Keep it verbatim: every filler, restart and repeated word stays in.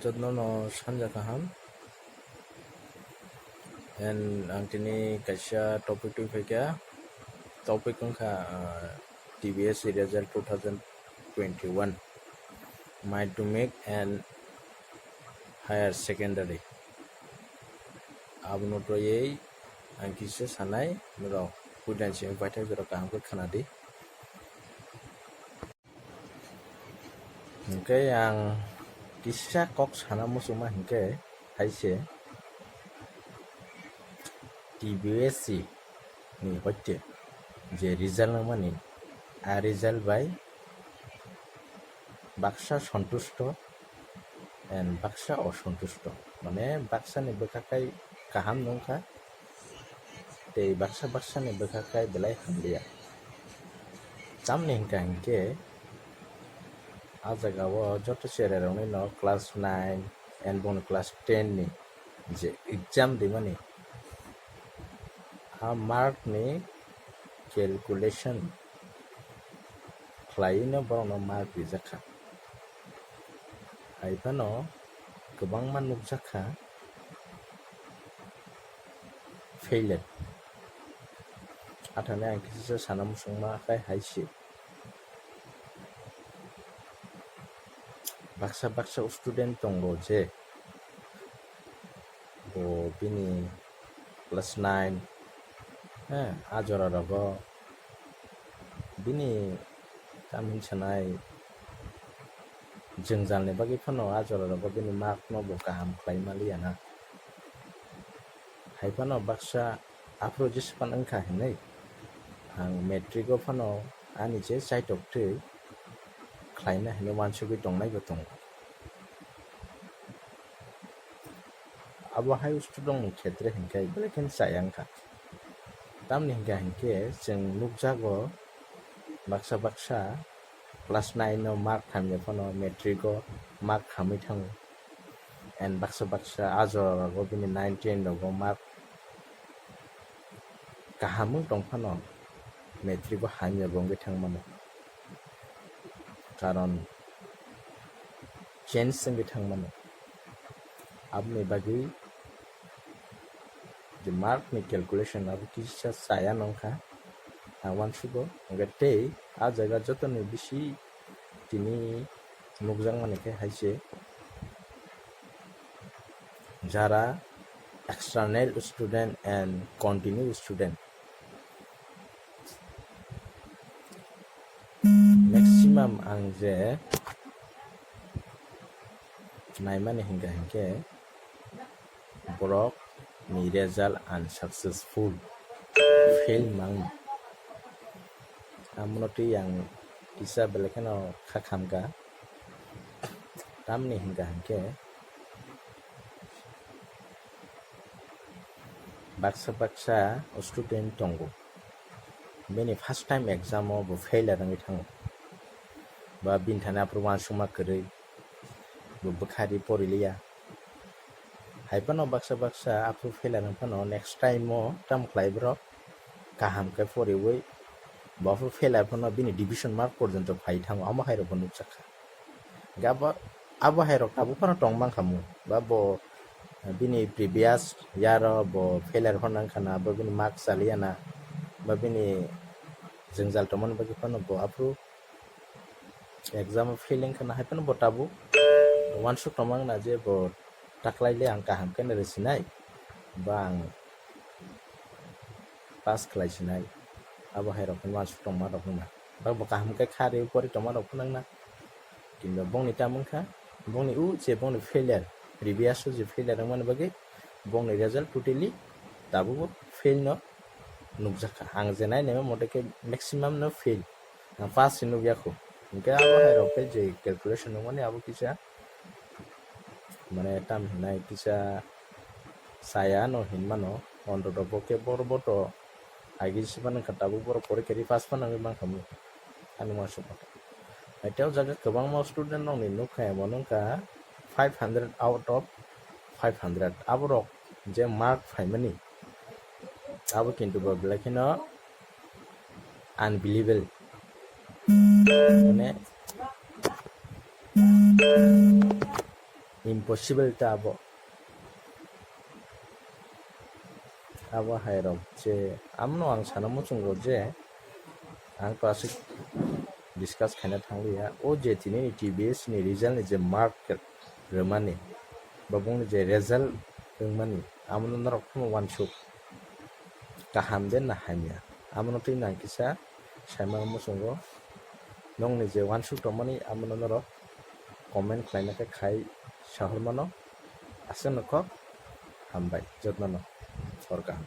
Jotno no sanja kaham. And ang tini kaisa topic twi phaikha. Topic wngkha, ah, T B S E result two thousand twenty-one, madhyamik and higher secondary. Abono twiwi ang kisa sanai, norok puilan simi paithak jorok kaham khe khwnadi. Hingke ang kisa kok sana muchungma hingke hai se T B S E ni hoite je result nangmani, a result bai baksa sontusto and baksa osontusto. Mane baksa ni bwkha kai kaham nungkha, tei baksa baksa ni bwkha kai belai hamliya. Tamni hingka hingke a jaga o joto cherai rok ni no class nine and boni class ten ni je exam rimani, a mark ni calculation khlaiwi no borok no mark rijak kha. Hai phano kwbangma nukjak kha failure. Athani ang kisa sana muchungma khai hai se. Baksa baksa student tongo je bo bini class nine, he, a jora rogo bini tamni sanai jwngjal ni bagwi phano a jora rogo bini mark no bo kaham khlai maliya na. Hai phano baksa aphuru jesa phano wngkha hinwi ang matric o phano ani je chaitok twi khlaina hinwi uansugwi tongnai bo tongo. Abo hai student ni khetre hinkhe belai khe chaya wngkha. Tamni hinkhe hinkhe chwng nukjago baksa baksa class nine o mark hamya phano matric o mark hamwi thango. And baksa baksa a jora rogo bini nine ten rogo mark kaham wng tong phano matric o hamya bo wngwi thang mano. Karon change wngwi thang mano. Aboni bagwi je mark ni calculation abo kisa chaya nongkha, ang uansugo. Hingkhe tei a jaga jotoni bisi tini nukjakmani khe hai se jara external student and continue student. Maximum ang je naimani hingka hingke borok ni result unsuccessful, fail mang. Amono twi ang kisa belai kheno kha khamka. Tamni hingka hingke baksa baksa student tongo, bini first time exam o bo failure wngwi thango, ba bini thani aphuru uansukma kwrwi, bo bwkhari poriliya. Hai phano baksa baksa aphuru failure wng phano next time o tamo khlai borok kaham khe poriwi, bo aphuru failure phano bini division mark porjonto phai thango, amo hai rok bo nukjakha. Hingke abo, abo hai rok tabuk phano tong mankha mung. Ba bo bini previous year o bo failure phano wngkha na, bo bini mark chaliya na, ba bini jwngjal tongmani bagwi phano bo aphuru exam o fail wngkha na, hai phano bo tabuk uansuk tong mang na je bo taklai le ang kaham khe no rwsinai, ba ang pass khlai sinai, abo hai rok phano uansuk tongma rok wngma. Ba bo kaham khe kha rw pori tongma rok phano wngna. Kintu bongni tamo wngkha, bongni o je bongni failure, previous o je failure wngmani bagwi bongni result totally tabukbo fail no nukjakha. Ang je nai naima mote khe maximum no fail, ang pass se nukya kho. Hingke abo hai rok khe je calculation wngmani abo kisa mane tam hinai kisa saya no hinmano, ontoto bo khe bor bo to agi se phano wngkha, tabuk borok porikha ri pass phano wngwi mankha mung, ani uansukma. Hai tei o jaga kwbangma student rokni nukha, emo wngkha five hundred out of five hundred. Aborok je mark phaimani, abo kintu bo belai kheno unbelievable. Mane, impossible ta abo. Abo hai rok je amno ang sana muchungo je ang to aswk discuss khaina thangliya. O je tini ni T B S ni result ni je mark rwmani, ba bungni je result rwmani, amono norok phano uansuk kaham de na hamya, amono twi nang kisa saimano muchungo. Nongni je uansuk tongmani amono norok comment khlaina khe khai sahormano. Aswkno kok hambai jotnono, hor kaham.